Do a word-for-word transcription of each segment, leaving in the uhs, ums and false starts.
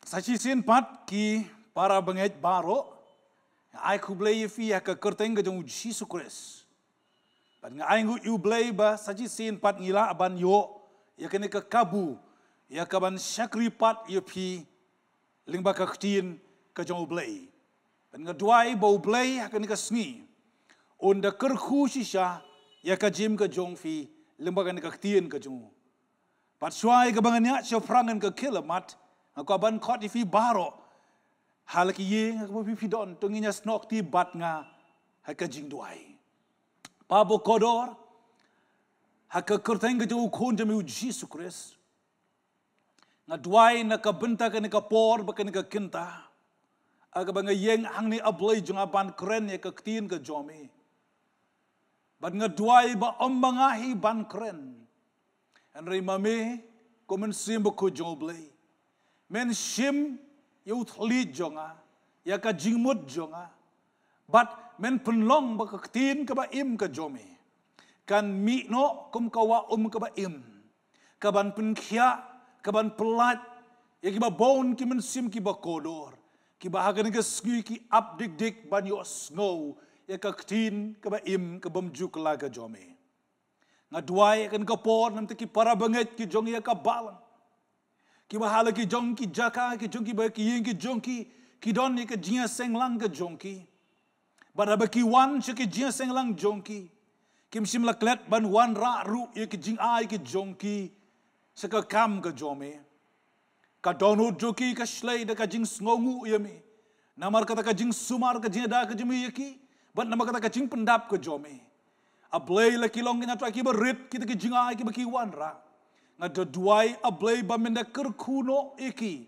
Sa shisien pat ki para bangeit baroh, nga ai khublei ïa phi ha ka kyrteng ka jong u Jisu Khrist. Bad nga ai nguh ïa u Blei ba sa shisien pat ngi lah ban ïoh ïa kane ka kabu, ïa ka ban shakri pat ïa phi lyngba ka ktien ka jong u Blei. Bad nga duwai ba u Blei ha kane ka sngi un da kyrkhu shisha ïa ka jingim ka jong phi lyngba kane ka ktien ka jong u. Bad shuwa ïa kaba ngan ïaid shaphrang ïa ka khlieh mat, nga kwah ban khot ïa phi baroh ha la ki ïing ha kaba phi phi don, to ngin ïa snoh kti bad nga ha ka jingduwai. Pa bakordor, ha ka kyrteng ka jong u Khun jong me u Jisu Khrist, nga duwai na ka bynta kane ka por bad kane ka kynta, ha kaba nga ïeng hangne, A Blei jong nga, ban kren ïa ka ktien ka jong me. Bad nga duwai ba ym ma nga hi ban kren, hynrei ma me, ko Mynsiem Bakhuid jong u Blei, men shim ïa u thylliej jong nga, ïa ka jingmut jong nga, bad men pynlong ba ka ktien kaba im ka jong me kan mih noh kum ka wah um kaba im, ka ban pynkhiah, ka ban pyllait ïa kiba bun ki mynsiem kiba kordor, kiba ha kane ka sngi ki ap dik dik ban ïohsngew ïa ka ktien kaba im, ka bym ju kylla ka jong me. Nga duwai ha kane ka por namar ki para bangeit ki jong ïa ka balang, kiba ha la ki jong ki jaka, ki jong ki, ba ki ïing ki jong ki, ki don ïa ka jingïaseng lang ka jong ki. Bad haba ki wan sha ka jingïaseng lang jong ki, kim shym la klet ban wanrah ruh ïa ka jingai ka jong ki sha ka kam ka jong me. Ka dohnud jong ki ka shlei da ka jingsngewnguh ïa me, namar kata ka jingsumar ka jingïada ka jong me ïa ki, bad namar kata ka jingpyndap ka jong me. A Blei, la ki long ki na trai kiba rit kita ki jingai kiba ki wanrah, nga da duwai, A Blei, ba men da kyrkhu noh ïa ki.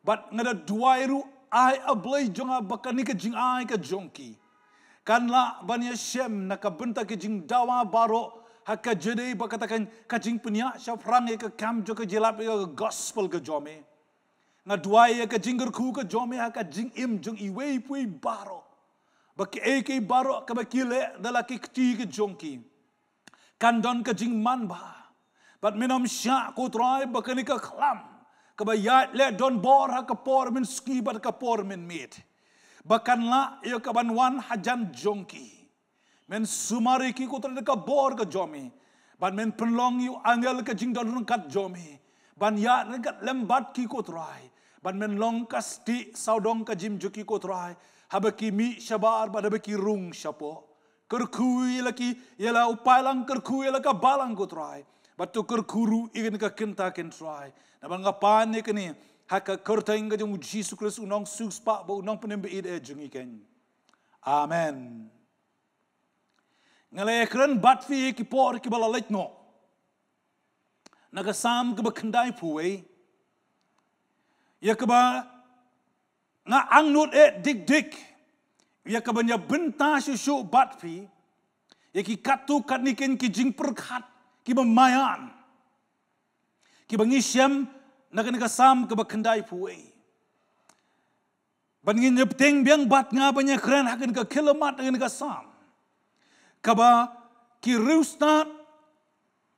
Bad nga da duwai ruh, ai A Blei jong nga, ba kane ka jingai ka jong ki kan lah ban ïashem na ka bynta ki jingdawa baroh ha ka jingïadei bad kata ka, ka jingpynïaid shaphrang ïa ka kam jong ka jingïalap ïa ka gospel ka jong me. Nga duwai ïa ka jingkyrkhu ka jong me ha ka jingim jong iwei pa iwei baroh, ba kaei kaei baroh kaba ki leh da la ki kti ka jong ki kan don ka jingmanbha. Bad men ym shah, ko Trai, ba kane ka khlam kaba ïaid leh donbor ha ka por mynskhem bad ka por mynmiet, ba kan lah ïa ka ban wan hajan jong ki. Men sumar ïa ki, ko Trai, da ka bor ka jong me, bad men pynlong ïa u angel ka jingdon ryngkat jong me ban ïaid ryngkat lem bad ki, ko Trai, bad men long ka stieh sawdong ka jingim jong ki, ko Trai, haba ki mih shabar bad haba ki rung shapoh. Kyrkhu ïa la ki, ïa la u paidlang, kyrkhu ïa la ka balang, ko Trai, bad to kyrkhu ruh ïa kane ka kynta, ko Trai. Namar nga pan ïa kane ha ka kyrteng ka jong u Jisu Khrist, u Nongsiewspah bad u Nongpynim ba ïeit jong ngi, ko. Amen. Nga la ïakren bad phi ïa ki por kiba la leit noh na ka Salm kaba khyndaiphew wei, ïa kaba nga angnud eh dik dik, ïa kaba ngi ïa bynta shuh shuh bad phi, ïa ki katto katne ki jingpyrkhat kiba maian, kiba ngi shem na kane ka Salm kaba khyndaiphew wei. Bad ngin ïa bteng biang bad nga ban ïakren ha kane ka khlieh mat, ha kane ka Salm, kaba ki riewstad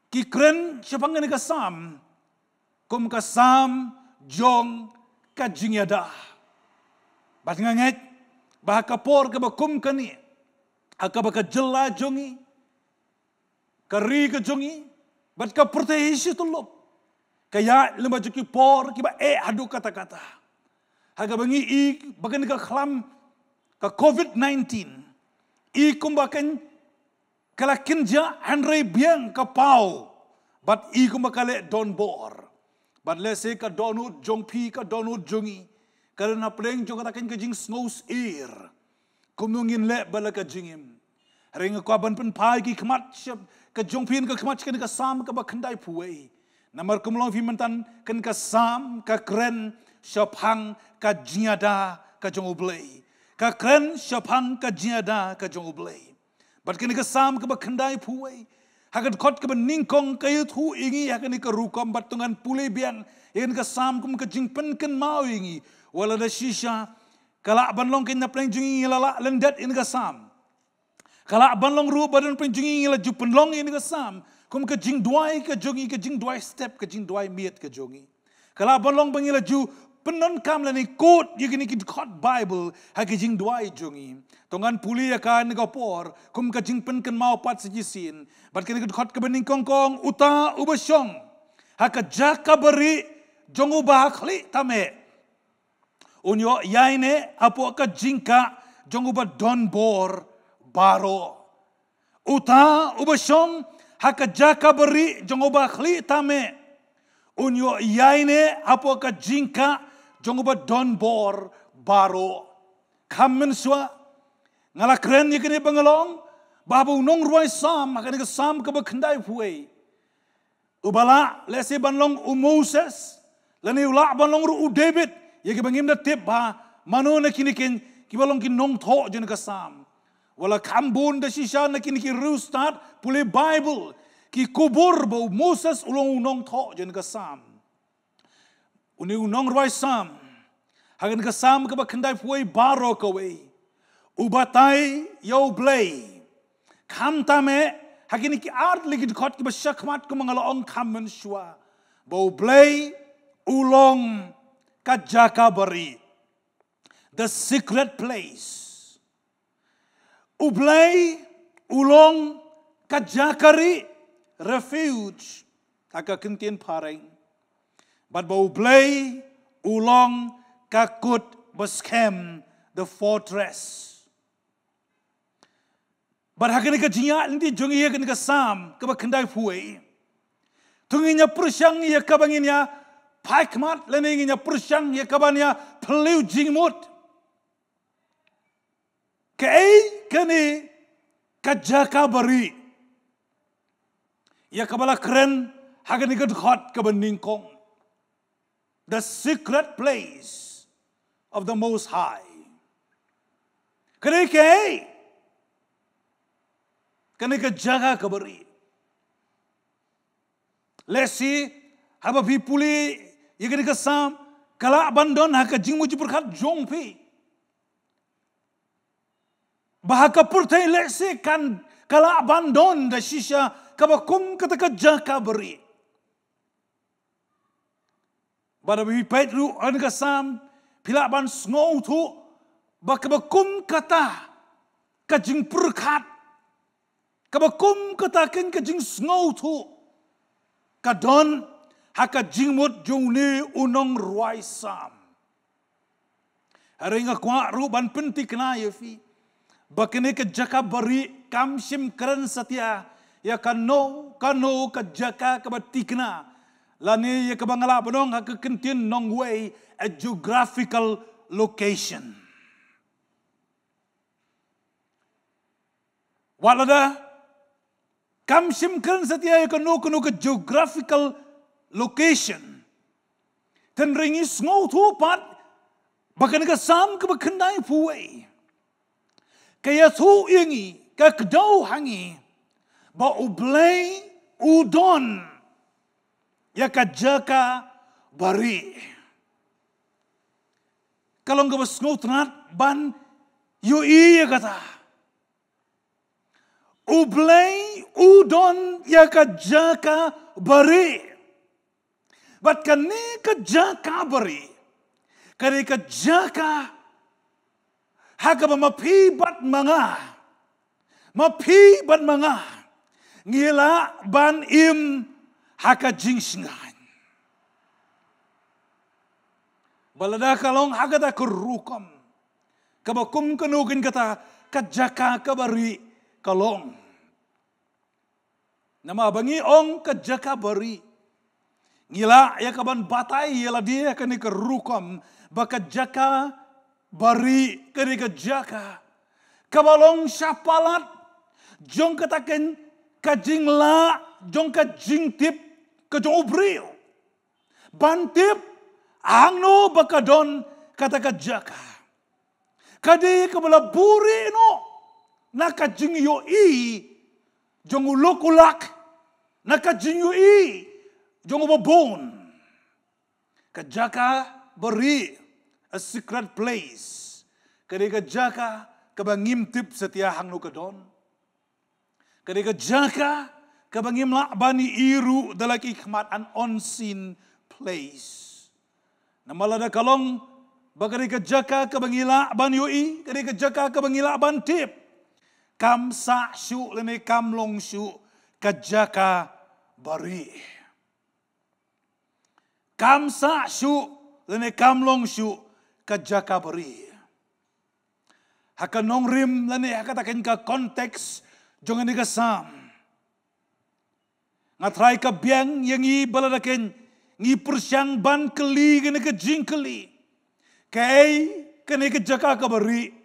ki kren shaphang kane ka Salm kum ka Salm jong ka jingïada. Bad nga ngeit ba ha ka por kaba kum kane, ha kaba ka jylla jong ngi, ka ri ka jong ngi, bad ka pyrthei hi shi tyllup ka ïaid lem bad ki por kiba eh haduh katta katta, ha kaba ngi i ba kane ka khlam ka covid nineteen i kumba kan ka la kynjah hynrei biang ka paw, bad i kumba ka leh donbor. Bad lehse ka dohnud jong phi, ka dohnud jong ngi, ka don hapdeng jong kata ka jingsngewsih, kumno ngin leh bad la ka jingim. Hynrei nga kwah ban pynphai ki khmat sha ka jong phi, ka khmat sha kane ka Salm kaba khyndaiphew wei. Namar kumba long phi mynta, kane ka Salm ka kren shaphang ka jingïada ka jong U Blei. Ka kren shaphang ka jingïada ka jong U Blei. Bad kane ka Salm kaba khyndaiphew wei, ha ka dkhot kaba nyngkong ka ïathuh ïa ngi ha kane ka rukom, bad to ngan pule biang ïa kane ka Salm kum ka jingpynkynmaw ïa ngi. Wat la da shisha ka lah ban long kane hapdeng jong ngi la lah lyndet ïa kane ka Salm, ka lah ban long ruh ba don hapdeng jong ngi la ju pynlong ïa kane ka Salm kum ka jingduwai ka jong ngi, ka jingduwai step, ka jingduwai miet ka jong ngi. Ka lah ban long ba ngi la ju pyndonkam lane quote ïa kine ki dkhot Bible ha ki jingduwai jong ngi. To ngan pule ïa ka ha kane ka por kum ka jingpynkynmaw pat sa shisien. Bad kane ka dkhot kaba nyngkong ka ong, uta uba shong ha ka jaka barieh jong uba ha khlieh tame, un ïoh ïaineh hapoh ka jingkah jong uba don bor baroh. Uta uba shong ha ka jaka barieh jong uba ha khlieh tame, un ïoh ïaineh hapoh ka jingkah jong uba don bor baroh. Kham mynshuwa nga la kren ïa kane ba nga la ong ba haba u nongrwai Salm ha kane ka Salm kaba khyndai phew wei, uba lah lehse ban long u Moses, lane u lah ban long ruh u David, ïa kiba ngim da tip ba mano na kine ki, kiba long ki nongthoh jong kane ka Salm. Wat la kham bun da shisha na kine ki riewstad pule Bible ki kubur ba u Moses u long u nongthoh jong kane ka Salm. Une u nongrwai Salm ha kane ka Salm kaba khyndai phew wei baroh kawei u batai ïa U Blei. Khamtam eh ha kine ki ar tylli ki dkhot kiba shakhmat kumba nga la ong kham mynshuwa ba U Blei u long ka jaka barieh, the secret place. U Blei u long ka jaka rieh, refuge ha ka ktien phareng. Bad ba U Blei u long ka kut ba skhem, the fortress. Bad ha kane ka jingïaid lynti jong ngi ha kane ka Salm kaba khyndai phew wei, to ngin ïa pyrshang ïa kaba ngin ïa phai khmat lane ngin ïa pyrshang ïa kaba ngin ïa phylliew jingmut. Kaei kane ka jaka barieh ïa kaba la kren ha kane ka dkhot kaba nyngkong, the secret place of the Most High? Kane kaei? Kane ka jaka ka barieh. Lehse haba phi pule ïa kane ka Salm ka lah ban don ha ka jingmut jingpyrkhat jong phi ba ha ka pyrthei lehse kan ka lah ban don da shisha kaba kum kata ka jaka barieh. Bad haba phi peit ruh ha kane ka Salm phi lah ban sngewthuh ba kaba kum kata ka jingpyrkhat, kaba kum kata ka jingsngewthuh ka don ha ka jingmut jong une u nongrwai Salm. Hynrei nga kwah ruh ban pynthikna ïa phi ba kane ka jaka barieh kam shym kren satia ïa kano kano ka jaka kaba thikna, lane ïa kaba nga lah ban ong ha ka ktien nongwei, a geographical location. Wat lada kam shym kren satia ïa kano kano ka geographical location, hynrei ngi sngewthuh pat ba kane ka Salm kaba khyndai phew wei ka ïathuh ïa ngi, ka kdew ha ngi ba U Blei u don ïa ka jaka barieh. Ka long kaba sngewtynnat ban ïohi ïa kata. U Blei u don ïa ka jaka barieh. Bad kane ka jaka barieh, kane ka jaka ha kaba ma phi bad ma nga, ma phi bad ma nga ngi lah ban im ha ka jingshngaiñ. Ba lada ka long ha kata ka rukom kaba kum kano kano kata ka jaka kaba rieh ka long. Namar ba ngi ong ka jaka barieh, ngi lah ïa ka ban batai ïa lade ha kane ka rukom ba ka jaka barieh kane ka jaka kaba long shapalat jong kata ka jinglah jong ka jingtip ka jong u briew ban tip hangno ba ka don kata ka jaka. Ka dei kaba la buhrieh noh na ka jingïohi jong u lok u lak, na ka jingïohi jong u babun. Ka jaka barieh, a secret place, ka dei ka jaka kaba ngim tip satia hangno ka don. Ka dei ka jaka kaba ngim lah ban ïohi ruh da la ki khmat, an unseen place. Namar lada ka long ba ka dei ka jaka kaba ngi lah ban ïohi, ka dei ka jaka kaba ngi lah ban tip, kam sah shuh lane kam long shuh ka jaka barieh. Kam sah shuh lane kam long shuh ka jaka barieh. Ha ka nongrim lane ha kata ka context jong kane ka Salm, nga tharai ka biang ïa ngi ba lada ka ngi pyrshang ban kylli kane ka jingkylli, kaei kane ka jaka kaba rieh,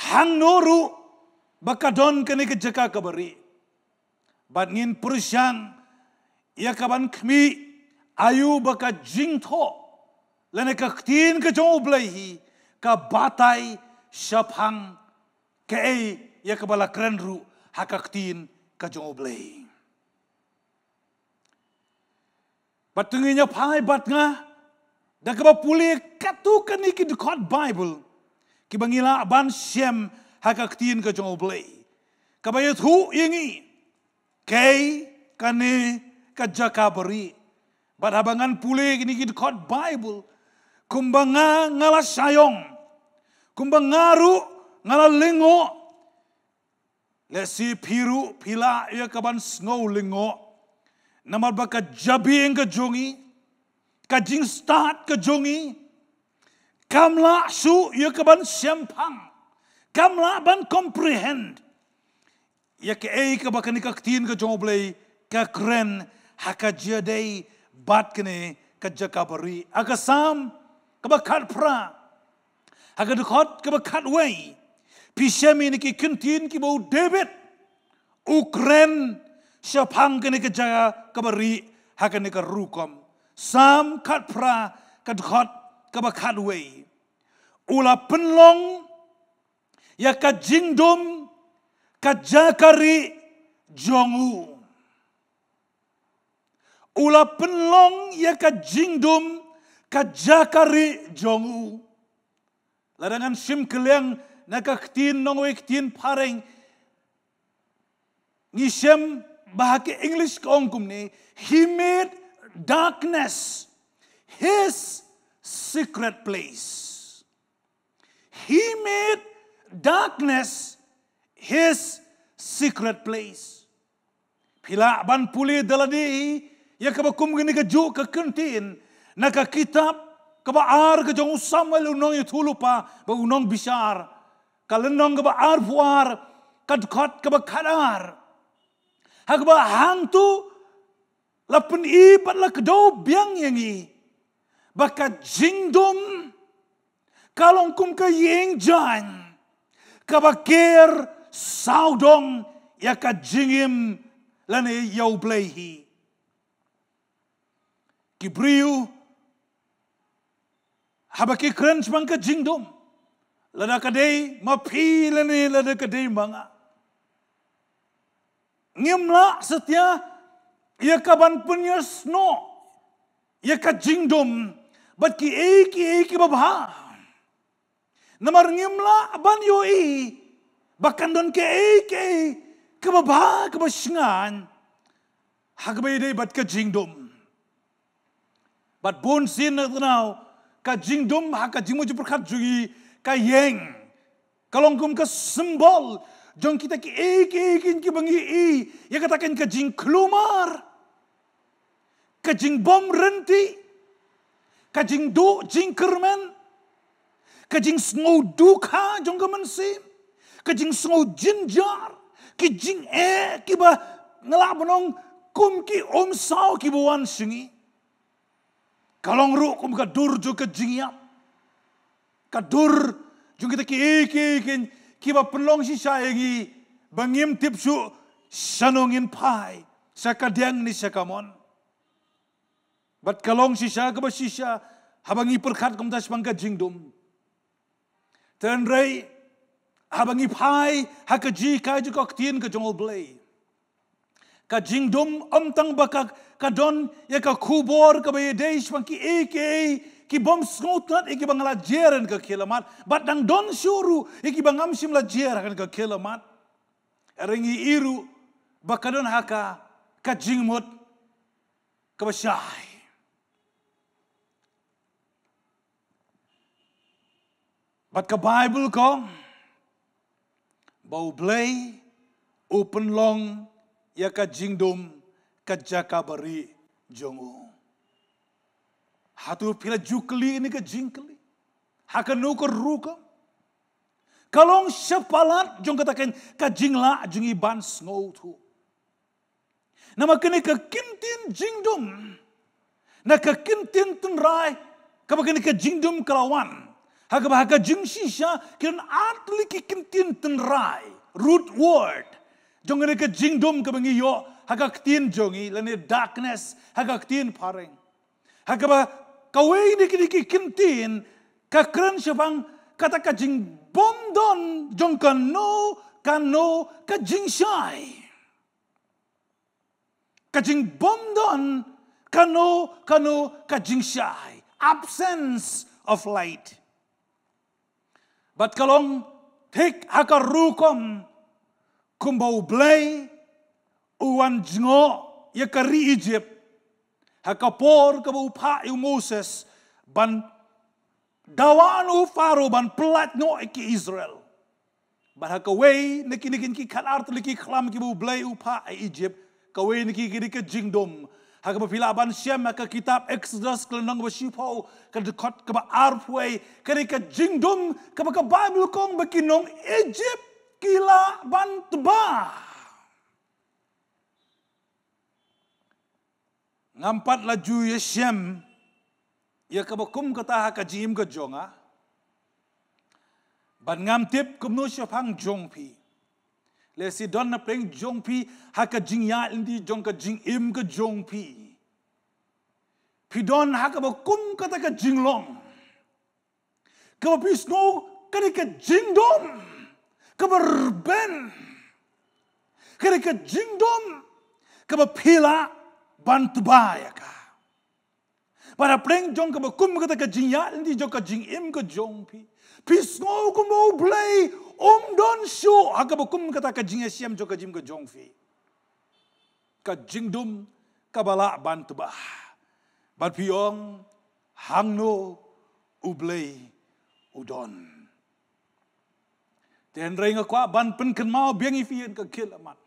hangno ruh ba ka don kane ka jaka kaba rieh. Bad ngin pyrshang ïa ka ban khmih, aïu ba ka jingthoh lane ka ktien ka jong U Blei hi ka batai shaphang kaei ïa kaba la kren ruh ha ka ktien ka jong U Blei. Bad to ngin ïa phai bad nga da kaba pule katto katne ki dkhot Baibl kiba ngi lah ban shem ha ka ktien ka jong U Blei, kaba ïathuh ïa ngi kaei kane ka jaka barieh. Bad haba ngan pule kine ki dkhot Baibl, kumba nga nga la shah ïong, kumba nga ruh nga la lyngngoh, lehse phi ruh phi lah ïa ka ban sngew lyngngoh. Namar ba ka jabieng ka jong ngi, ka jingstad ka jong ngi, kam lah shuh ïa ka ban shemphang, kam lah ban comprehend ïa kaei kaba kane ka ktien ka jong U Blei ka kren ha ka jingïadei bad kane ka jaka barieh. Ha ka Salm kaba khatphra, ha ka dkhot kaba khatwei, phi shem ïa kine ki kyntien kiba u David u kren shaphang kane ka jaka kaba rieh ha kane ka rukom. Salm khatphra, ka dkhot kaba khatwei: U la pynlong ïa ka jingdum ka jaka rieh jong u. U la pynlong ïa ka jingdum ka jaka rieh jong u. Lada ngan shim kylliang na ka ktien nongwei, ktien phareng, ngi shem ba ha ka English ka ong kumne: He made darkness his secret place. He made darkness his secret place. Phi lah ban pule da lade hi ïa kaba kum kane kajuh ka kyntien na ka kitab kaba ar ka jong u Samuel u nongïathuhlypa bad u nongbishar, ka lynnong kaba arphew ar, ka dkhot kaba khatar, ha kaba hangto la pyni bad la kdew biang ïa ngi ba ka jingdum ka long kum ka ïing jaiñ kaba ker sawdong ïa ka jingim lane ïa U Blei hi. Ki briew haba ki kren shaphang ka jingdum, lada ka dei ma phi lane lada ka dei ma nga, ngim lah satia ïa ka ban pynïasnoh ïa ka jingdum bad kiei kiei kiba bha. Namar ngim lah ban ïohi ba kan don kaei kaei kaba bha kaba shngaiñ ha kaba ïadei bad ka jingdum. Bad bunsien na tnat ka jingdum ha ka jingmut jingpyrkhat jong ngi, ka ïeng ka long kum ka symbol jong kita kiei kiei kiba ngi i ïa kata ka jingkulmar, ka jingbymryntih, ka jingduh jingkyrmen, ka jingsngew dukha jong ka mynsiem, ka jingsngew jynjar, ki jingeh kiba nga lah ban ong kum ki umsaw kiba wan sha ngi. Ka long ruh kum ka dur jong ka jingïap, ka dur jong kita kiei kiei kiba pynlong shisha ïa ngi ba ngim tip shuh shano ngin phai, sha kadiang ne sha kamon. Bad ka long shisha kaba shisha haba ngi pyrkhat kumta shaphang ka jingdum. Hynrei haba ngi phai ha ka jinghikai jong ka ktien ka jong U Blei, ka jingdum ym tang ba ka, ka don ïa ka khubor kaba ïadei shaphang kiei kiei ki bym sngewtynnat ïa kiba nga la jer ha ka khie lammat, bad dang don shuh ruh ïa kiba ngam shym la jer ha ka khie lammat. Hynrei ngi i ruh ba ka don ha ka ka jingmut kaba shai. Bad ka Baibl ka ong ba U Blei u pynlong ïa ka jingdum ka jaka barieh jong u. Hato phi la ju kylli ïa kane ka jingkylli? Ha kano ka rukom? Ka long shaphang jong kata ka, ka jinglah jong ngi ban sngewthuh. Namar kane ka kyntien jingdum, na ka kyntien tynrai, kaba kane ka jingdum ka la wan, ha kaba ha ka jingshisha ki don ar tylli ki kyntien tynrai, root word, jong kane ka jingdum kaba ngi ïoh ha ka ktien jong ngi, lane darkness ha ka ktien phareng. Ha kaba kawei na kine ki kyntien ka kren shaphang kata ka jingbymdon jong kano kano ka jingshai. Ka jingbymdon kano kano ka jingshai. Absence of light. Bad ka long thik ha ka rukom kumba U Blei u wan jngoh ïa ka ri Egypt ha ka por kaba u phah ïa u Moses ban dawa na u Pharaoh ban pyllait noh ïa ki Israel. Bad ha kawei na kine ki khatar tylli ki khlam kiba U Blei u phah ha Egypt, kawei na ki, kine ki jingdum. Ha kaba phi lah ban shem ha ka kitab Exodus ka lynnong ba shiphew, ka dkhot kaba arphew wei, kane ka jingdum kaba ka Baibl ka ong ba ki nong Egypt ki lah ban tba. Ngam pat la ju ïa shem ïa kaba kum kata ha ka jingim ka jong nga. Bad ngam tip kumno shaphang jong phi. Lehse don na pdeng jong phi ha ka jingïaid lynti jong ka jingim ka jong phi. Phi don ha kaba kum kata ka jinglong. Kaba phi sngew kane ka jingdum kaba rben. Kane ka jingdum kaba phi lah ban tba ïa ka. Bad ha pdeng jong kaba kum kata ka jingïaid lynti jong ka jingim ka jong phi, phi sngew kumba U Blei um don shuh ha kaba kum kata ka jingïashem jong ka jingim ka jong phi. Ka jingdum kaba lah ban tba. Bad phi ong, hangno U Blei u don? Te hynrei nga kwah ban pynkynmaw biang ïa phi ïa ka khyllah mat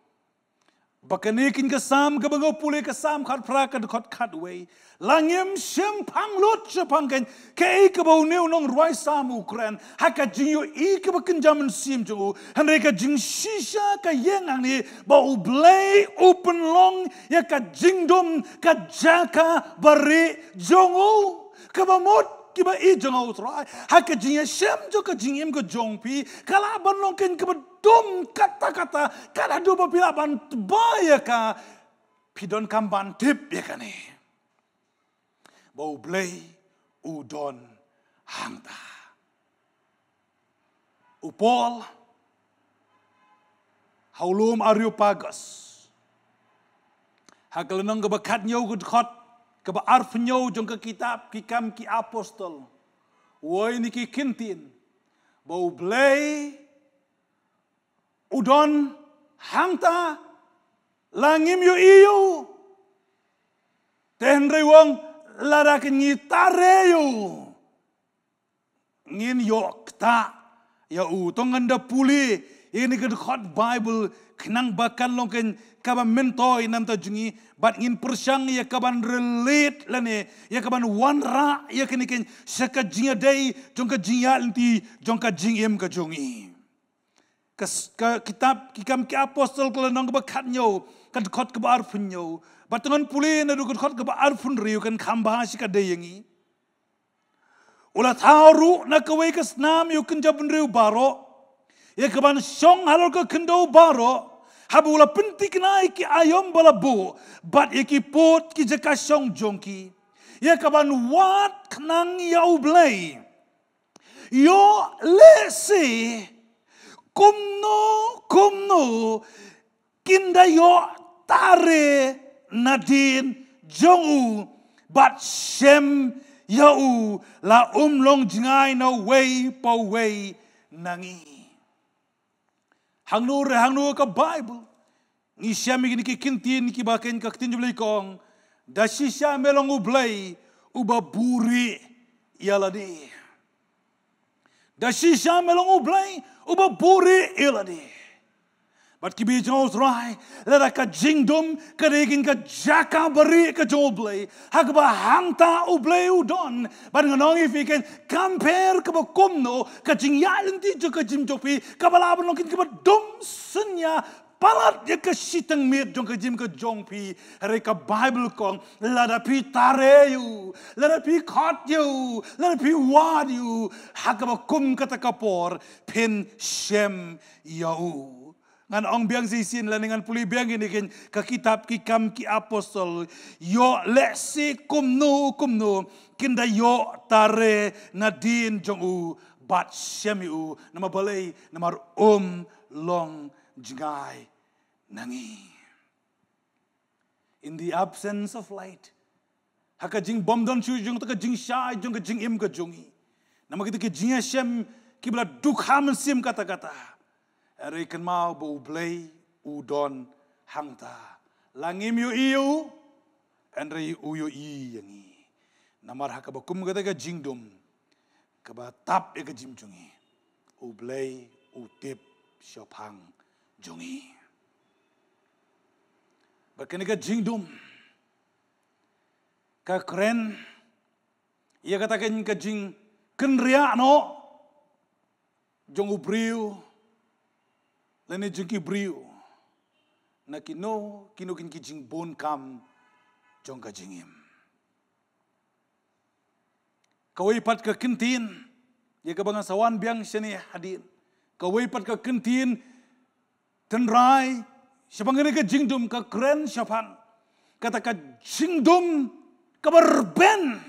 ba kane ka Salm kaba nga pule, ka Salm khatphra, ka dkhot khatwei, la ngim shemphang lut shaphang ka, kaei kaba une u nongrwai Salm u kren ha ka jingïohi kaba kynja mynsiem jong u. Hynrei ka jingshisha ka ïeng hangne ba U Blei u pynlong ïa ka jingdum ka jaka barieh jong u. Kaba mut kiba ïeit jong nga U Trai, ha ka jingïashem jong ka jingim ka jong phi, ka lah ban long ka kaba dum katta katta, ka la dum ba phi lah ban tba ïa ka. Phi donkam ban tip ïa kane, ba U Blei u don hangta. U Paul ha u lum Areopagus, ha ka lynnong kaba khathynñiew, ka dkhot kaba arphew hynñiew jong ka kitab Ki Kam ki Apostol, u ai ïa kine ki kyntien ba U Blei u don hangta, la ngim ïohi ïa u. Te hynrei u ong, lada ka ngi tare ïa u, ngin ïoh ktah ïa u. To ngan da pule ïa kane ka dkhot Baibl khnang ba kan long ka kaba myntoi na ka bynta jong ngi, bad ngin pyrshang ïa kaban relate lane ïa kaban wanrah ïa kane ka sha ka jingïadei jong ka jingïaid lynti jong ka jingim ka jong ngi. Ka s-, ka kitab Ki Kam ki Apostol, ka lynnong kaba khathynñiew, ka dkhot kaba arphew hynñiew. Bad to ngan pule naduh ka dkhot kaba arphew hynriew, kan kham bha shi katta ïa ngi. U la thaw ruh na kawei ka snam ïa u kynja bynriew baroh, ïa kaban shong halor ka khyndew baroh, haba u la pynthikna ïa ki aïom ba la buh, bad ïa ki pud ki jaka shong jong ki, ïa kaban wad khnang ïa U Blei. Ïoh lehse kumno kumno kin da ïoh tare nadien jong u, bad shem ïa u la um long jngai na uwei pa uwei na ngi. Hangno re hangno ka Baibl ngi shem ïa kine ki kyntien kiba khein, ka ktien jong U Blei ka ong, da shisha me long U Blei uba buhrieh ïa lade. Da shisha me long U Blei uba buhrieh ïa lade. Bad ki bri jong U Trai, lada ka jingdum ka dei kein ka jaka barieh ka jong U Blei, ha kaba hangta U Blei u don. Bad ngan ong ïa phi kein, compare kaba kumno ka jingïaid lynti jong ka jingim jong phi, kaba lah ban long kein kaba dum synñia palat ïa ka shiteng miet jong ka jingim ka jong phi. Hynrei ka Baibl ka ong, lada phi tare ïa u, lada phi khot ïa u, lada phi wad ïa u, ha kaba kum kata ka por phin shem ïa u. Ngan ong biang shisien lane ngan pule biang ïa kane ka kitab Ki Kam ki Apostol. Ïoh leh shi kumno kumno kin da ïoh tare nadien jong u bad shem ïa u. Namar balei? Namar um long jngai na ngi. In the absence of light, ha ka jingbymdon shuh jong kata ka jingshai jong ka jingim ka jong ngi, namar kita ki jingïashem kiba la dukha mynsiem katta katta, hynrei kynmaw ba U Blei u don hangta. La ngim ïohi ïa u, hynrei u ïohi ïa ngi. Namar ha kaba kum kata ka jingdum kaba tap ïa ka jingim jong ngi, U Blei u tip shaphang jong ngi. Bad kane ka jingdum ka kren ïa kata ka jingkynriah noh jong u briew lane jong ki briew na kino kino kin ki jingbun kam jong ka jingim. Kawei pat ka ktien ïa kaba ngan sa wan biang shane hadien. Kawei pat ka ktien tynrai shaphang kane ka jingdum ka kren shaphang kata ka jingdum kaba rben.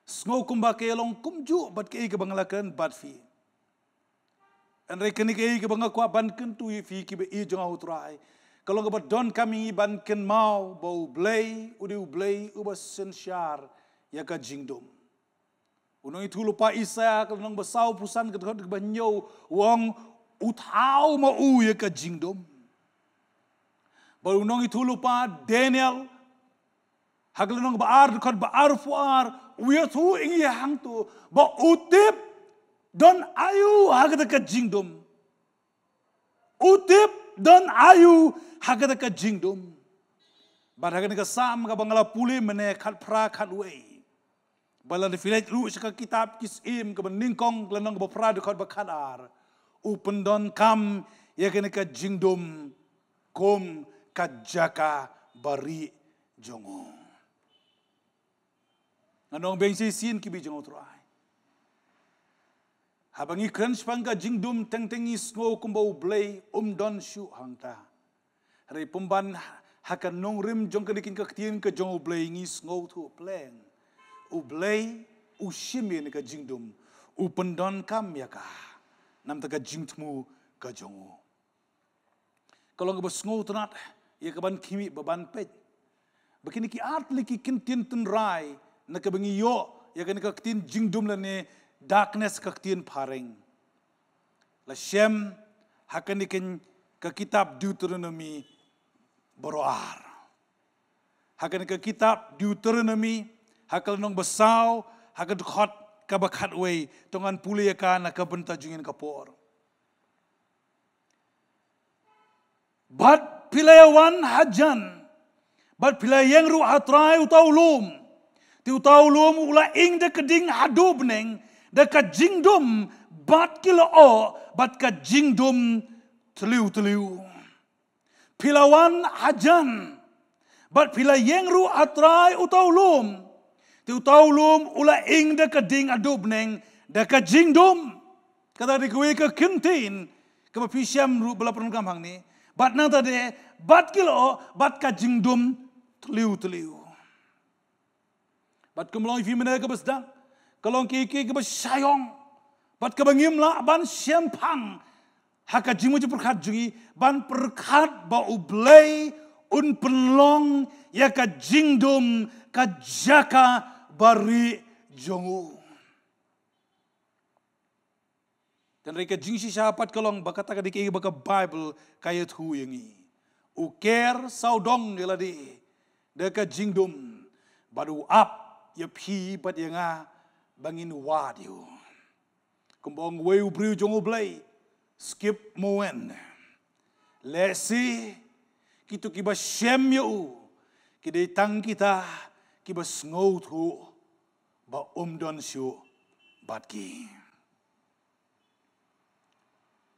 Sngew kumba ka ïalong kumjuh bad kaei kaba nga la kren bad phi. Hynrei kane kaei kaba nga kwah ban kyntu ïa phi kiba ïeit jong U Trai, ka long kaba donkam ïa ngi ban kynmaw ba U Blei u dei U Blei uba synshar ïa ka jingdum. U nongïathuhlypa Isaïah ka lynnong ba sawphew san ka dkhot kaba hynñiew u ong, u thaw ma u ïa ka jingdum. Bad u nongïathuhlypa Daniel ha ka lynnong ba ar dkhot ba arphew ar u ïathuh ïa ngi hangto ba u tip don aïu ha kata ka jingdum. U tip don aïu ha kata ka jingdum. Bad ha kane ka Salm kaba nga la pule mynne khatphra khatwei, ba lada phi leit ruh sha ka kitab Ki Syiem kaba nyngkong ka lynnong kaba phra dkhot ba khatar, u pyndonkam ïa kane ka jingdum kum ka jaka barieh jong u. Ngan ong biang shisien ki bri jong U Trai, haba ngi kren shaphang ka jingdum teng teng ngi sngew kumba U Blei um don shuh hangta. Hynrei pynban ha ka nongrim jong kane ka ktien ka jong U Blei ngi sngewthuh pleng, U Blei u shim ïa kane ka jingdum, u pyndonkam ïa ka na bynta ka jingthmu ka jong u. Ka long kaba sngewtynnat ïa ka ban khmih ba ban peit ba kine ki artylli ki ktien tynrai na kaba ngi ïoh ïa kane ka ktien jingdum lane darkness ka ktien phareng la shem ha kane ka kitab Deuteronomi baroh ar. Ha kane ka kitab Deuteronomi ha ka lynnong ba saw ha ka dkhot kaba khatwei, to ngan pule ïa ka na ka bynta jong ngi ka por. Bad phi la ïa wan hajan bad phi la ïeng ruh ha Trai uta u lum, te uta u lum u la ing da ka ding haduh bneng da ka jingdum bad ki lyoh bad ka jingdum tliw tliw. Phi la wan hajan bad phi la ïeng ruh ha Trai uta u lum, te uta u lum u la ing da ka ding haduh bneng da ka jingdum. Kata dei kawei ka ktien kaba phi shem ruh ba la pyndonkam hangne. Bad nangta de bad ki lyoh bad ka jingdum tliw tliw. Bad kum long ïa phi mynne kaba sdang, ka long kiei kiei kaba shaiong bad kaba ngim lah ban shemphang ha ka jingmut jingpyrkhat jong ngi ban pyrkhat ba U Blei un pynlong ïa ka jingdum ka jaka barieh jong u. Hynrei ka jingshisha pat ka long ba kata ka dei kaei ba ka Baibl ka ïathuh ïa ngi. U ker sawdong ïa lade da ka jingdum bad u ap ïa phi bad ïa nga ba ngin wad ïa u. Kumba ong uwei u briew jong U Blei, skip mo wen. Lehse kito kiba shem ïa u ki dei tang kita kiba sngewthuh ba um don shuh bad ki.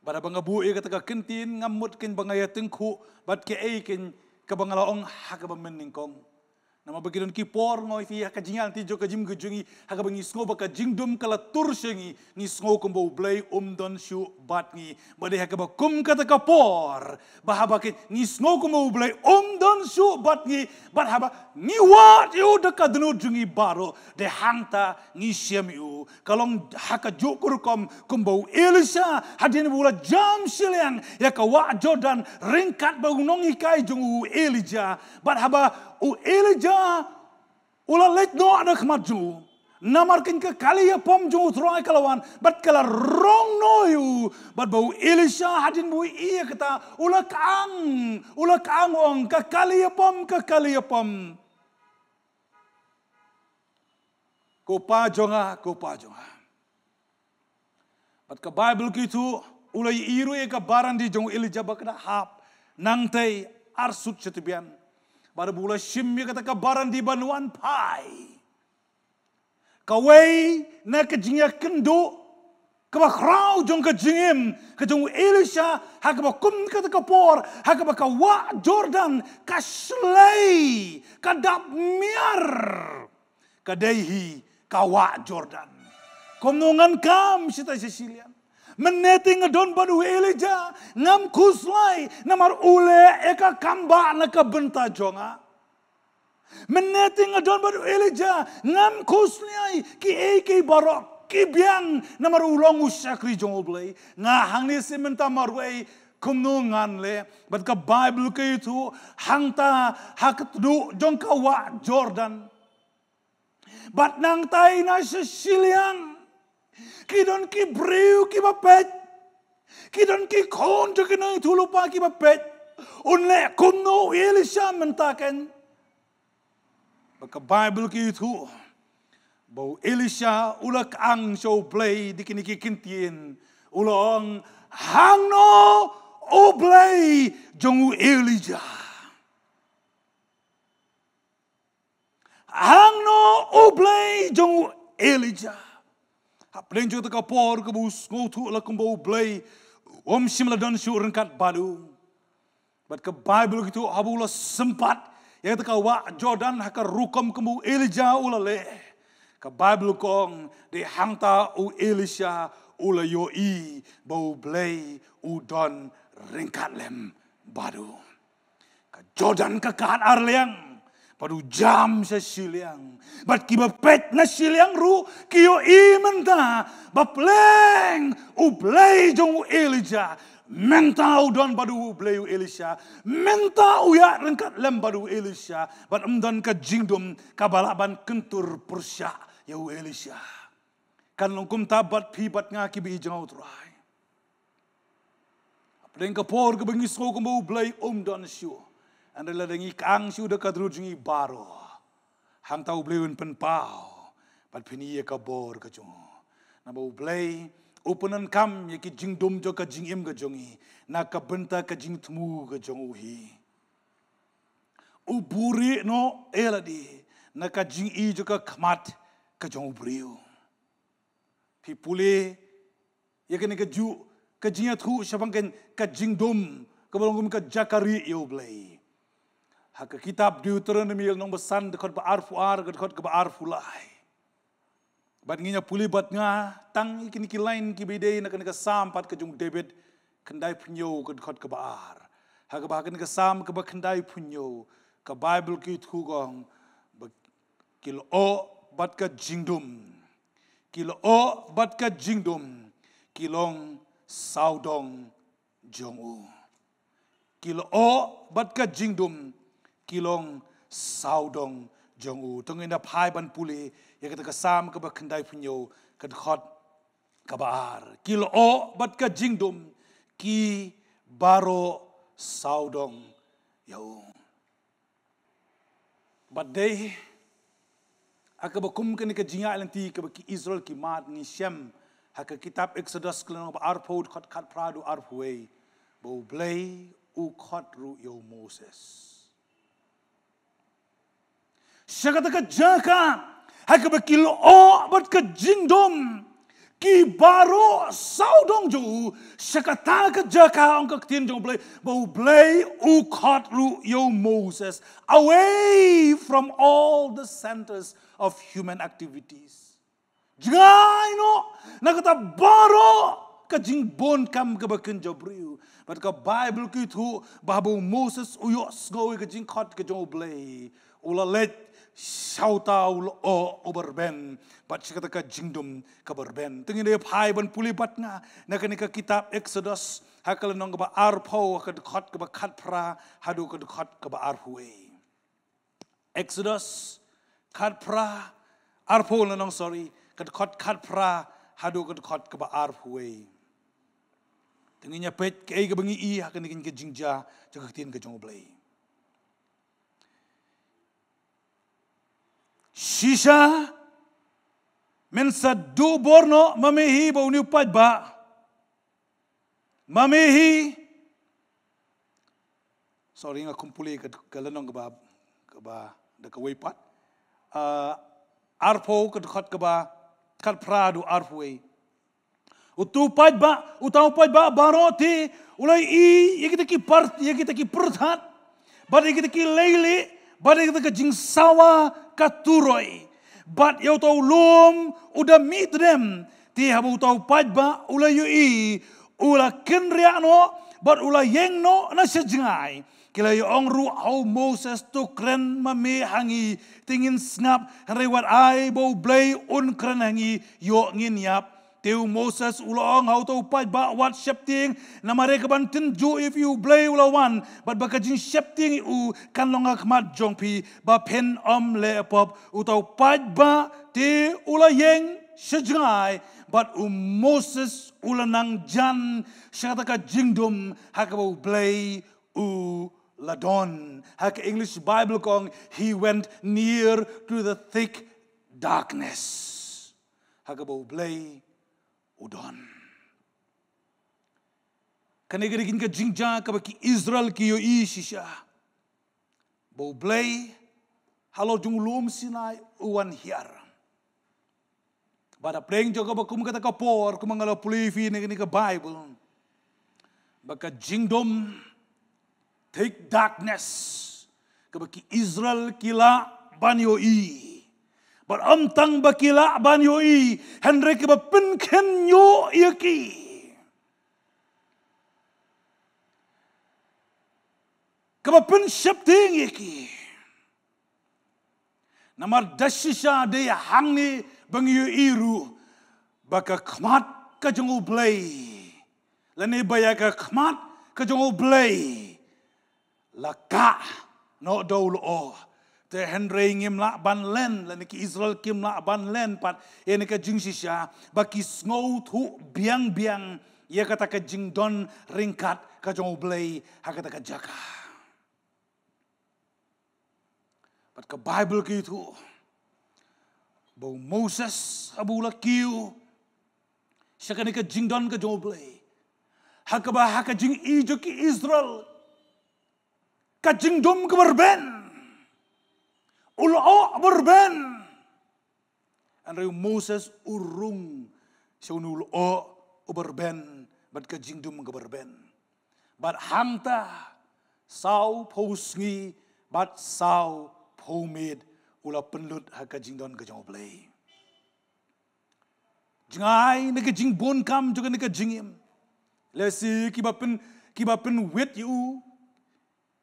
Bad haba nga buh ïa kata ka kyntien, ngam mut kein ba nga ïa tyngkhuh bad kaei kein kaba nga la ong ha kaba mynnyngkong. Namar ba ki don ki por, nga ong ïa phi, ha ka jingïaid lynti jong ka jingim ka jong ngi, ha kaba ngi sngew ba ka jingdum ka la tur sha ngi, ngi sngew kumba U Blei um don shuh bad ngi. Bad dei ha kaba kum kata ka por ba haba kein ngi sngew kumba U Blei um don shuh bad ngi, bad haba ngi wad ïa u da ka dohnud jong ngi baroh, dei hangta ngi shem ïa u. Ka long ha kajuh ka rukom kumba u Elisha, hadien ba u la jam shiliang ïa ka wah Jordan ryngkat bad u nonghikai jong u, u Elijah. Bad haba u Elijah u la leit noh na khmat jong u, namar kein ka kali ïapom jong U Trai ka la wan bad ka la rong noh ïa u. Bad ba u Elisha, hadien ba u ïohi ïa kata, u la kang, u la kang, u ong, "Ka kali ïapom, ka kali ïapom. Ko pa jong nga, ko pa jong nga." Bad ka Baibl ka ïathuh, u la ïohi ruh ïa ka barandi jong u Elijah ba ka da hap nangtei arsut shatbian. Bad ba u la shim ïa kata ka barandi ban wan phai, kawei na ka jingïakynduh kaba khraw jong ka jingim ka jong u Elisha, ha kaba kum kata ka por, ha kaba ka wah Jordan ka shlei, ka dap miar, ka dei hi ka wah Jordan. Kumno ngan kam shata sha shiliang? Mynne te nga don bad u Elijah, ngam khuslai, namar u leh ïa ka kam ba na ka bynta jong nga. Mynne te nga don bad u Elijah, ngam khuslai, kiei kiei baroh ki biang, namar u long u shakri jong U Blei. Nga hangne seh mynta marwei, kumno ngan leh? Bad ka Baibl ka ïathuh, hangta ha ka tduh jong ka wah Jordan, bad nangta na sha shiliang, ki don ki briew kiba peit, ki don ki khun jong ki nongïathuhlypa kiba peit. Un leh kumno u Elisha mynta kein? Ba ka Baibl ka ïathuh ba u Elisha u la kang sha U Blei da kine ki kyntien, u la ong, "Hangno U Blei jong u Elijah? Hangno U Blei jong u Elijah?" Hapdeng jong kata ka por kaba u sngewthuh la kumba U Blei um shym la don shuh ryngkat bad u. Bad ka Baibl ka ïathuh, haba u la sympat ïa kata ka wah Jordan ha ka rukom kumba u Elijah u la leh, ka Baibl ka ong, dei hangta u Elisha u la ïohi ba U Blei u don ryngkat lem bad u. Ka Jordan ka kad arliang, bad u jam sha shiliang. Bad kiba peit na shiliang ruh ki ïohi mynta ba pleng U Blei jong u Elijah, mynta u don bad U Blei u Elisha, mynta u ïaid ryngkat lem bad u Elisha, bad ym don ka jingdum kaba lah ban kyntur pyrshah ïa u Elisha. Kan long kumta bad phi bad nga kiba ïeit jong U Trai. Hapdeng ka por kaba ngi sngew kumba U Blei um don shuh, hynrei lada ngi kang shuh da ka dohnud jong ngi baroh, hangta U Blei un pynpaw bad pynïoh ïa ka bor ka jong u. Naba U Blei u pyndonkam ïa ki jingdum jong ka jingim ka jong ngi na ka bynta ka jingthmu ka jong u hi. U buhrieh noh ïa lade na ka jingïohi jong ka khmat ka jong u briew. Phi pule ïa kane kajuh ka jingïathuh shaphang ka jingdum kaba long kum ka jaka rieh ïa U Blei ha ka kitab Deuteronomi lynnong ba san, dkhot ba arphew ar, dkhot kaba arphew lai. Bad ngin ïa pule bad nga tang ïa kine ki lain kiba dei na kane ka Salm pat ka jong u David, khyndaiphew hynñiew, dkhot kaba ar. Ha kaba ha kane ka Salm kaba khyndaiphew hynñiew, ka Baibl ka ïathuh, ka ong ba ki lyoh bad ka jingdum, ki lyoh bad ka jingdum ki long sawdong jong u. Ki lyoh bad ka jingdum ki long sawdong jong u. To ngin ïa phai ban pule ïa kata ka Salm kaba khyndaiphew hynñiew, ka dkhot kaba ar. Ki lyoh bad ka jingdum ki baroh sawdong ïa u. Bad dei ha kaba kum kane ka jingïaid lynti kaba ki Israel ki mad, ngi shem Ha ka kitab Exodus ka lynnong ba arphew, dkhot khatphra haduh arphew wei, ba U Blei u khot ruh ïa u Moses. Sha kata ka jaka ha kaba ki lyoh bad ka jingdum ki baroh sawdong jong u, sha kata ka jaka, ong ka ktien jong U Blei, ba U Blei u khot ruh ïa u Moses away from all the centers of human activities. Jngai noh na kata baroh ka jingbun kam kaba kynja briew. Bad ka Baibl ka ïathuh ba haba u Moses u ïohsngew ïa ka jingkhot ka jong U Blei, u la leit sha uta u lyoh uba rben bad sha kata ka jingdum kaba rben. Te ngin ïa phai ban pule bad nga na kane ka kitab Exodus, ha ka lynnong kaba arphew, ha ka dkhot kaba khatphra haduh ka dkhot kaba arphew wei. Exodus khatphra, arphew lynnong, sorry, ka dkhot khatphra haduh ka dkhot kaba arphew wei. Te ngin ïa peit kaei kaba ngi i ha kane ka jingjia jong ka ktien ka jong U Blei. Shisha, men sa duh bor noh, ma me hi ba une u paidbah, ma me hi, sorry, nga khum pule ka, ka lynnong kaba, kaba da kawei pat. Ah, arphew, ka dkhot kaba khatphra haduh arphew wei. Uta u paidbah, uta u paidbah baroh te u la ïohi ïa kita ki par, ïa kita ki pyrthat, bad ïa kita ki leilieh, bad ïa kita ki jingsawa ka turoi, bad ïa uta u lum u da mih tdem. Te haba uta u paidbah u la ïohi, u la kynriah noh bad u la ïeng noh na sha jngai. Ki la ïa ong ruh ha u Moses, to kren ma me ha ngi, te ngin sngap, hynrei wat ai ba U Blei un kren ha ngi, ïoh ngin ïap. Te u Moses u la ong ha uta u paidbah, wat sheptieng, namar ïa kaban tynjuh ïa phi U Blei u la wan, bad ba ka jingsheptieng ïa u kan long ha khmat jong phi, ba phin ym leh pop. Uta u paidbah te u la ïeng sha jngai, bad u Moses u la nang jan sha kata ka jingdum ha kaba U Blei u la don. Ha ka English Bible ka ong, he went near to the thick darkness. Ha kaba U Blei u don. Kane ka dei ka jingjia kaba ki Israel ki ïohi shisha, ba U Blei halor jong u lum Sinai u wan hiar. Bad hapdeng jong kaba kum kata ka por, kum nga la pule ïa phi na kane ka Baibl, ba ka jingdum thick darkness kaba ki Israel ki lah ban ïohi, bad ym tang ba ki lah ban ïohi, hynrei kaba pynkynnoh ïa ki, kaba pynsheptieng ïa ki. Namar da shisha dei hangne ba ngi ïohi ruh ba ka khmat ka jong U Blei, lane ba ïa ka khmat ka jong U Blei la kah noh da u lyoh. Te hynrei ngim lah ban len, lane ki Israel kim lah ban len pat ïa kane ka jingshisha ba ki sngewthuh biang biang ïa kata ka jingdon ryngkat ka jong U Blei ha kata ka jaka. Bad ka Baibl ka ïathuh ba u Moses haba u la kiew sha kane ka jingdon ka jong U Blei, ha kaba ha ka jingi jong ki Israel, ka jingdum kaba rben, u lyoh uba rben, hynrei u Moses u rung sha une u lyoh uba rben bad ka jingdum kaba rben. Bad hangta sawphew sngi bad sawphew miet u la pynlut ha ka jingdon ka jong U Blei. Jngai na ka jingbun kam jong kane ka jingim, lehse kiba pyn, kiba pynwit ïa u,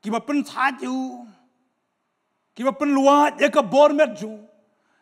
kiba pynthait ïa u, kiba pynluid ïa ka bor met jong u.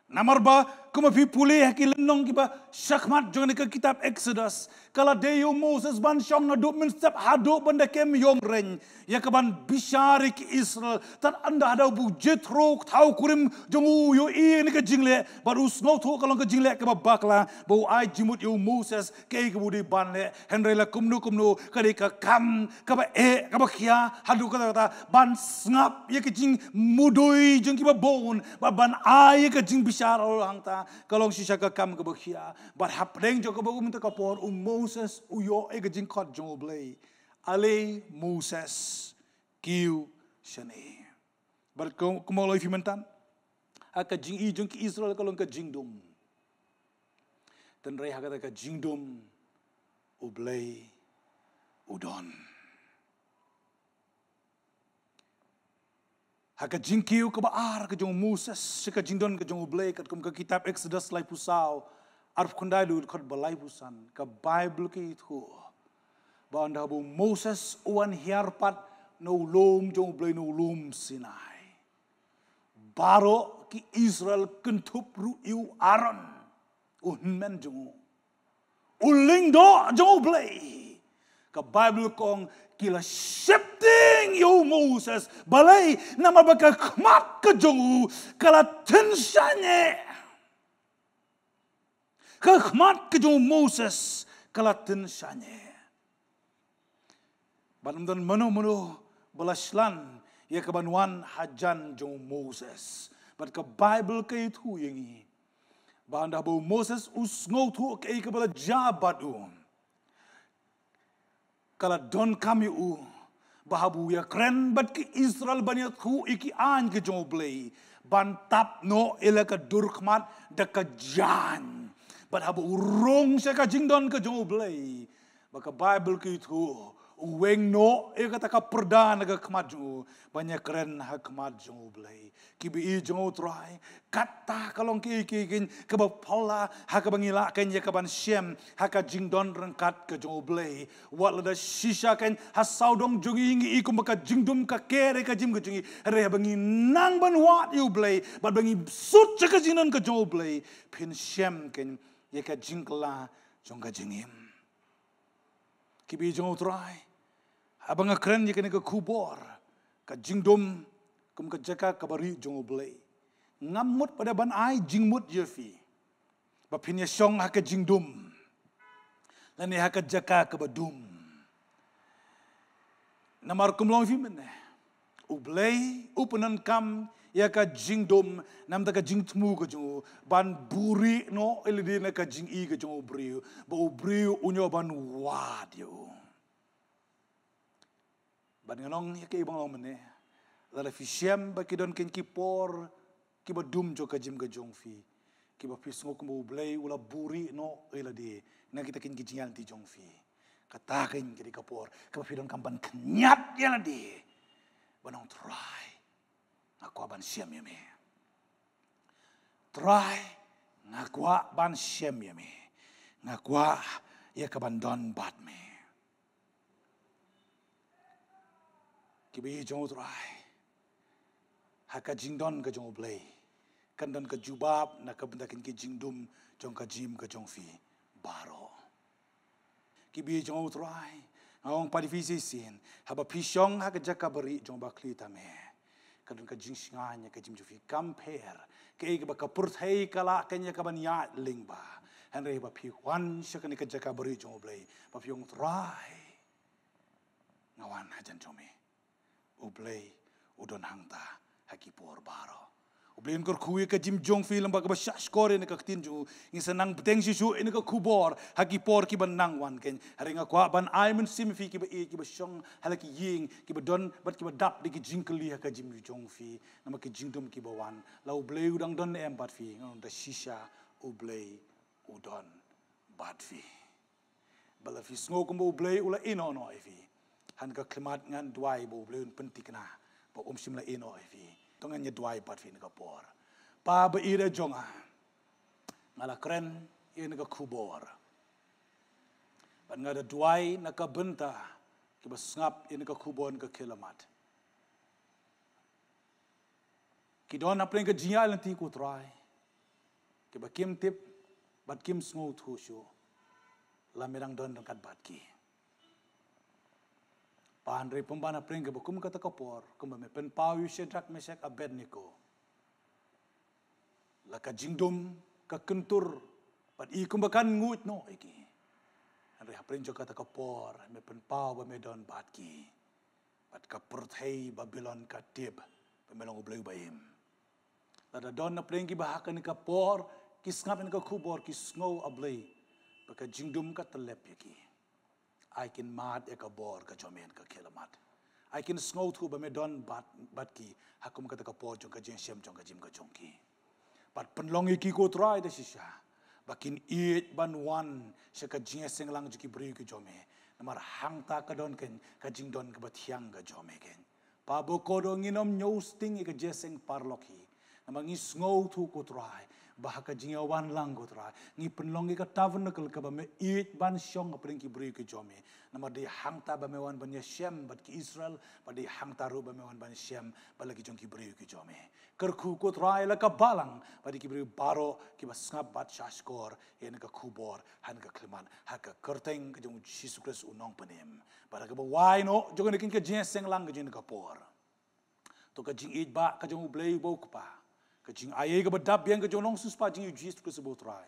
Namar ba kumba phi pule ha ki lynnong kiba shakhmat jong kane ka kitab Exodus, ka la dei ïa u Moses ban shong naduh mynstep haduh ban da kem ïong reiñ ïa kaban bishar ïa ki Israel. Tad ynda haba u Jethro, thaw kurim jong u, u ïohi ïa kane ka jingleh bad u sngewthuh ka long ka jingleh kaba bakla, ba u ai jingmut ïa u Moses kaei kaba u dei ban leh. Hynrei la kumno kumno, ka dei ka kam kaba eh, kaba khia haduh katta katta ban sngap ïa ka jingmudui jong kiba bun bad ban ai ïa ka jingbishar halor hangta. ka long shisha ka kam kaba khia. Bad hapdeng jong kaba um ta ka por u Moses u ïoh ïa ka jingkhot jong u Blei. Ale Moses, kiew shane. Bad kum, kumba la ïohi mynta, ha ka jingïohi jong ki Israel ka long ka jingdum. Tynrai ha kata ka jingdum u Blei u don. Ha ka jingkiew kaba ar ka jong u Moses sha ka jingdon ka jong u Blei, katkum ka kitab Exodus laiphew saw, arphew khyndai haduh dkhot ba laiphew san, ka Baibl ka ïathuh ba ynda haba u Moses u wan hiar pat na u lum jong u Blei na u lum Sinai, baroh ki Israel kynthup ruh ïa u Aaron, u hynmen jong u, u lyngdoh jong u Blei. Ka Baibl ka ong ki la sheptieng ïa u Moses. Balei? Namar ba ka khmat ka jong u ka la tynshah. Ka khmat ka jong u Moses ka la tynshah. Bad ym don mano mano ba la shlan ïa ka ban wan hajan jong u Moses. Bad ka Baibl ka ïathuh ïa ngi ba ynda haba u Moses u sngewthuh kaei kaba la jia bad u, ka la donkam ïa u ba haba u ïakren bad ki Israel ban ïathuh ïa ki aiñ ka jong u Blei, ban tap noh ïa la ka dur khmat da ka jaiñ. Bad haba u rung sha ka jingdon ka jong u Blei, ba ka Baibl ka ïathuh u weng noh ïa kata ka pyrda na ka khmat jong u ban ïakren ha khmat jong u Blei. Kiba ïeit jong u Trai, kata ka long kaei kaei keiñ kaba phylla ha kaba ngi lah keiñ ïa ka ban shem ha ka jingdon ryngkat ka jong u Blei. Wat lada shisha keiñ ha sawdong jong ngi ngi i kumba ka jingdum ka ker ïa ka jingim ka jong ngi, hynrei haba ngi nang ban wad ïa u Blei bad ba ngi sut sha ka jingdon ka jong u Blei, phin shem keiñ ïa ka jingkylla jong ka jingim. Kiba ïeit jong u Trai, haba nga kren ïa kane ka khubor ka jingdum kum ka jaka kaba rieh jong u Blei, ngam mut pat ban ai jingmut ïa phi ba phin ïashong ha ka jingdum lane ha ka jaka kaba dum. Namar kumba long phi mynne, u Blei u pyndonkam ïa ka jingdum namar ka jingthmu ka jong u ban buhrieh noh ïa lade na ka jingim ka jong u briew, ba u briew un ïoh ban wad ïa u. Bad ngan ong ïa kaei ba nga long mynne, lada phi shem ba ki don keiñ ki por kiba dum jong ka jingim ka jong phi, kiba phi sngew kumba u Blei u la buhrieh noh ïa lade na kita keiñ ki jingïaid lynti jong phi, kata keiñ ka dei ka por kaba phi donkam ban kynjat ïa lade ban ong, Trai, nga kwah ban shem ïa me. Trai, nga kwah ban shem ïa me. Nga kwah ïa ka ban don bad me. Kiba ïeit jong u Trai, ha ka jingdon ka jong u Blei kan don ka jubab na ka bynta keiñ ki jingdum jong ka jingim ka jong phi baroh. Kiba ïeit jong u Trai, nga ong pat ïa phi shisien, haba phi shong ha ka jaka barieh jong u Bakhlieh ta Me, ka don ka jingshngaiñ ïa ka jingim jong phi. Kam pher kaei kaba ka pyrthei ka lah keiñ ïa ka ban ïaid lyngba, hynrei haba phi wan sha kane ka jaka barieh jong u Blei, ba phi ong, Trai, nga wan hajan jong me. U Blei u don hangta ha ki por baroh. U Blei un kyrkhu ïa ka jingim jong phi lyngba kaba shahshkor ïa kane ka ktien jong u. Ngin sa nang bteng shuh shuh ïa kane ka khubor ha ki por kiba nang wan keiñ. Hynrei nga kwah ban ai mynsiem ïa phi kiba ïeit, kiba shong ha la ki ïing, kiba don bad kiba dap da ki jingkylli ha ka jingim jong phi namar ki jingdum kiba wan. La u Blei u dang don ne em bad phi? Ngan ong, da shisha u Blei u don bad phi. Ba la phi sngew kumba u Blei u la ïehnoh noh ïa phi, ha kane ka khyllipmat ngan duwai ba u Blei un pynthikna ba um shym la ïehnoh ïa phi. To ngin ïa duwai bad phi ha kane ka por. Pa ba ïeit jong nga, nga la kren ïa kane ka khubor, bad nga da duwai na ka bynta kiba sngap ïa kane ka khubor ha kane ka khyllipmat. Ki don hapdeng ka jingïaid lynti, ko Trai, kiba kim tip bad kim sngewthuh shuh la me dang don ryngkat bad ki. Pa, hynrei pynban hapdeng kaba kum kata ka por, kumba me pynpaw ïa u Shadrak, Meshak, Abednego, la ka jingdum ka kyntur bad i kumba kan nguid noh ïa ki. Hynrei hapdeng jong kata ka por me pynpaw ba me don bad ki. Bad ka pyrthei Babilon ka tip ba me long u Blei uba im. Lada don hapdeng kiba ha kane ka por Ki sngap ïa ka khubor ki sngew, A Blei, ba ka jingdum ka tyllep ïa ki. Ai kin mad ïa ka bor ka jong me ha ka khyllipmat. Ai kin sngewthuh ba me don bad, bad ki ha kum kata ka por jong ka jingshem jong ka jingim ka jong ki. Bad pynlong ïa ki, ko Trai, da shisha ba kin ïeit ban wan sha ka jingïaseng lang jong ki briew ki jong me. Namar hangta ka don keiñ ka jingdon kaba thiang ka jong me keiñ. Pa, ba kordor ngin ym ñiewsting ïa ka jingïaseng paralok hi. Namar ngi sngewthuh, ko Trai, ba ha ka jingïawan lang, ko Trai, ngi pynlong ïa ka tabernacle kaba me ïeit ban shong hapdeng ki briew ki jong me. Namar dei hangta ba me wan ban ïashem bad ki Israel, bad dei hangta ruh ba me wan ban shem bad la ki jong ki briew ki jong me. Kyrkhu, ko Trai, la ka balang bad ïa ki briew baroh kiba sngap bad shahshkor ïa kane ka khubor ha kane ka khyllipmat, ha ka kyrteng ka jong U Jisu Khrist U Nongpynim. Bad ha kaba wai noh jong kane ka jingïaseng lang ka jong kane ka por, to ka jingïeit bah ka jong U Blei uba U Kpa, ka jingaiei kaba dap biang ka jong U Nongsiewspah jong ngi U Jisu Khrist uba U Trai,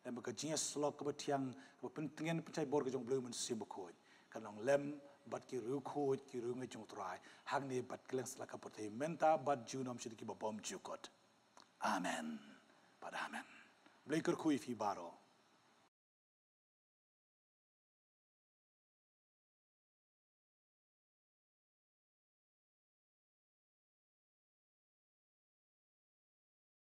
lem bad ka jingïasyllok kaba thiang kaba pyntngen pynshai bor ka jong U Blei U Mynsiem Bakhuid, kan long lem bad ki riewkhuid ki riewngeit jong U Trai hangne bad kylleng satlak ka pyrthei mynta bad junom shaduh kiba bymjukut. Amen bad amen. Blei kyrkhu ïa phi baroh.